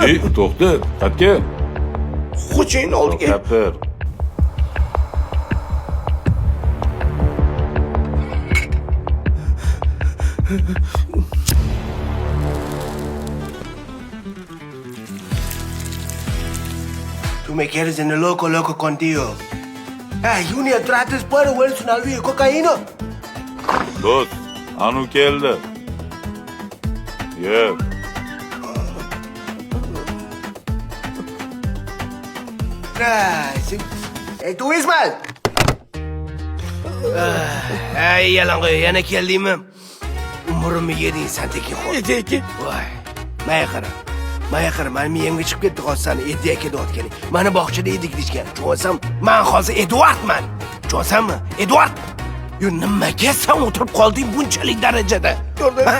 Ey, to'xta, qayerga? Xo'jayin oldiga. To'xtab tur. Tú me quieres en el loco, loco contigo. Ay, Junior, trates puero, eres un albi cocaína. Do'st, anu keldi. Yur. Ay, sí. Ey, tú Ismael. Ay, yalang'oy, yana keldingmi? Umrimni yeding san tekinxo'r. Edi aka. Voy, maya qara. Maya qara, mani miyamga chiqib ketdi hozir sani Edi aka deyotganing. Mani bog'chada edik deyishgan. Tushunasam, man hozir Eduardman. Tushunsanmi? Eduard. Yo, nimaga san o'tirib qolding bunchalik darajada? Ko'rdim. Ha?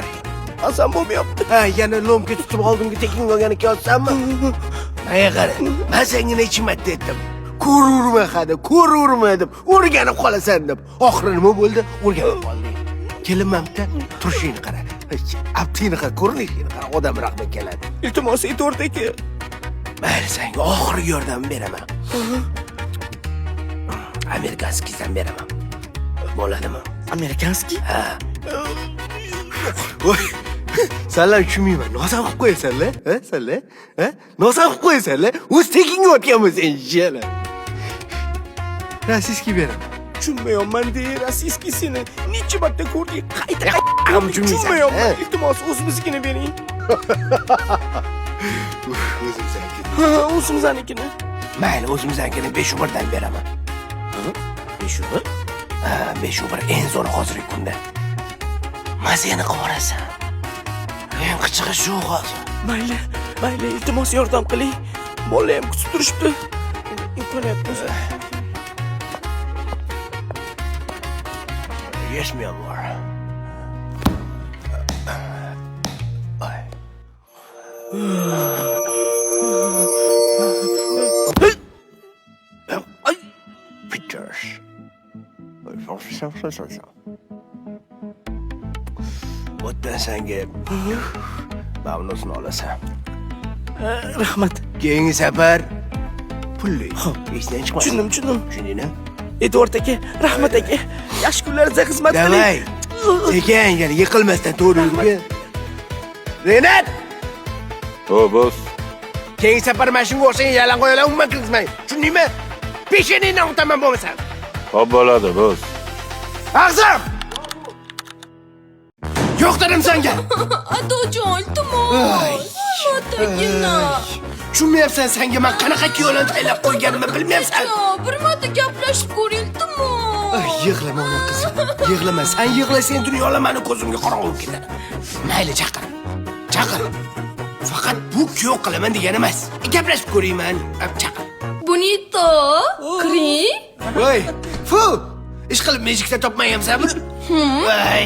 Asam bo'lmayapti. Ha, yana lomka tutib oldimga tekin olgani kelyapsanmi? Maya qara, man senga necha marta aytdim. Ko'rurma hadi, ko'rurma deb, o'rganib qolasan deb. Oxiri nima bo'ldi? O'rganib qolding. Kelinmamda turishingni qara. Abdingni qara, ko'rinishingni qara, odam rahmi keladi. Iltimos, Eduard aka. Mayli, senga oxirgi yordam beraman. Amerikanskiydan beraman. Bo'ladimi? Amerikanskiy? Ha. Voy, sanlar tushunmayman. Nosam qilib qo'yasanlar, ha, sanlar? Ha? Nosam qilib qo'yasanlar. O'z tekinga o'tganmi sen jala? Rossiyskiy beraman. Tushunmayapman de, rossiyskiysini necha marta ko'rdik, qayta Ya, qayta ham tushunmaysan, tushunmayapman. ha? Iltimos, o'zimiznikini bering. O'zimiznikini. Ha, o'zimiznikini. Mayli, o'zimiznikini 5 dan beraman. 5 1? Ha, 5 1 eng zo'ri hozirgi kunda. Mazani qilib yuborasan. Eng qichig'i shu hozir. Mayli, mayli, iltimos yordam qiling. Bolalar ham kutib turishibdi. Imkoniyat bo'lsa. Yes, mi amor. Ay. Ay. Pictures. O'tdan senga mamnunsin olasan. Rahmat. Keyingi safar pulli. Xo'p. Esdan chiqmasin. Tushundim, tushundim. Tushundingmi? Eduard aka, rahmat aka. Yaxshi kunlaringizda xizmat qiling. Davay. Sekin yana yiqilmasdan to'g'ri yurgin. Renat! O, boss. Keyingi safar mana shunga o'xshagan yalang'oyoqlar umuman kirgizmang. Tushundingmi? Peshonangdan utaman bo'lmasam. Xo'p bo'ladi, boss. Ag'zam! Yo'q dedim senga. Atojon, iltimos. Martagina. Tushunmayapsan senga man qanaqa kuyovlarni tayyorlab qo'yganimni bilmayapsan. Aka, bir marta gaplashib ko'ring, iltimos. Ay, yig'lama ona qizim. Yig'lama. Sen yig'lasang dunyolar mani ko'zimga qorong'u bo'lib ketadi. Mayli, chaqir. Chaqir. Faqat bu kuyov qilaman degani emas. Gaplashib ko'rayman. Chaqir. Bonito, kiring. Voy, fu! Ish qilib mejikda topmayapsanmi? Voy,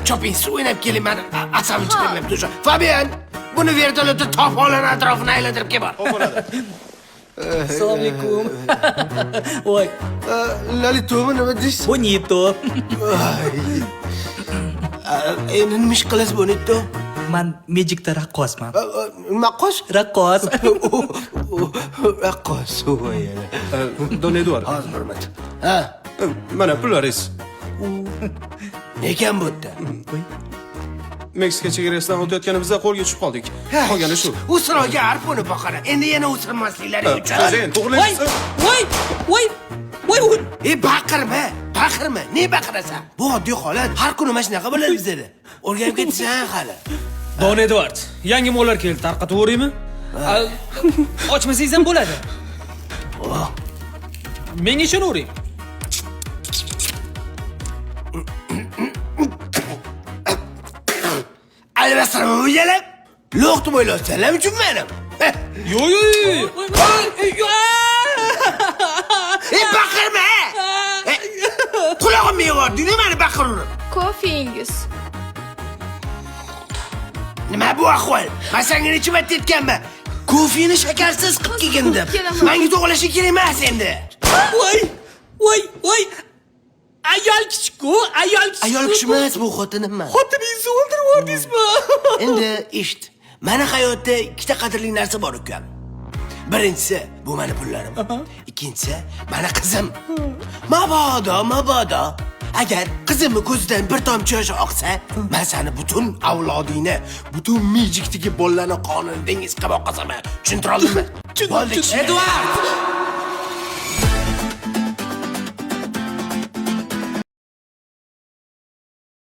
choping, suv o'ynab keling, mani asabim chiqmayapti o'sha. Fabian, buni vertolyotda toponlar atrofini aylantirib kel bor. Assalomu alaykum. Voy, Lalitomi nima deysiz? Bonito. Endi nima ish qilasiz, Bonito? Man Magicda raqqosman. Nima qos? Raqqos. Raqqos, voy. Don Eduard, Hozir bir minut. Ha, mana pullaringiz. nekan bu yerda? Meksika chegarasidan o'tayotganimizda qo'lga tushib qoldik. Qolgani shu. O'sroga arponi boqara. Endi yana o'sirmasliklari uchun. Xo'jayin, Voy, to'g'rilaysiz. voy, voy. Voy, voy. E baqirma, baqirma. Ne baqirasan? Bu oddiy holat. Har kuni mana shunaqa bo'ladi bizada. O'rganib ketsan hali. Don Eduard, yangi mollar keldi, tarqatib yuboraymi? Ochmasangiz ham bo'ladi. Menga ishonavering. Albastrama bu yana. Lo'q deb o'ylayapsanlar tushunmadim. Yo'q, yo'q, yo'q. E baqirma. E, qulog'imga yubording mani baqiraverib. Kofeingiz. Nima bu ahvol? Man senga necha marta aytganman? Kofeni shakarsiz qilib kelgin deb. Kelaman. Menga to'g'rilashi kerak emas endi. Voy, voy, voy. Ayol kishi-ku, ayol kishi. Ayol kishi emas bu, xotinim man. Xotiningizni o'ldirib yubordingizmi? Endi eshit. Mani hayotda ikkita qadrli narsa bor ukam. Birinchisi bu mani pullarim. Ikkinchisi mani qizim. Mabodo, mabodo agar qizimni ko'zidan bir tomchi yosh oqsa, men seni butun avlodingni, butun Mejikdagi bolalarni qonini dengiz qilib oqazaman. Tushuntira oldimmi? Bo'ldi. Eduard!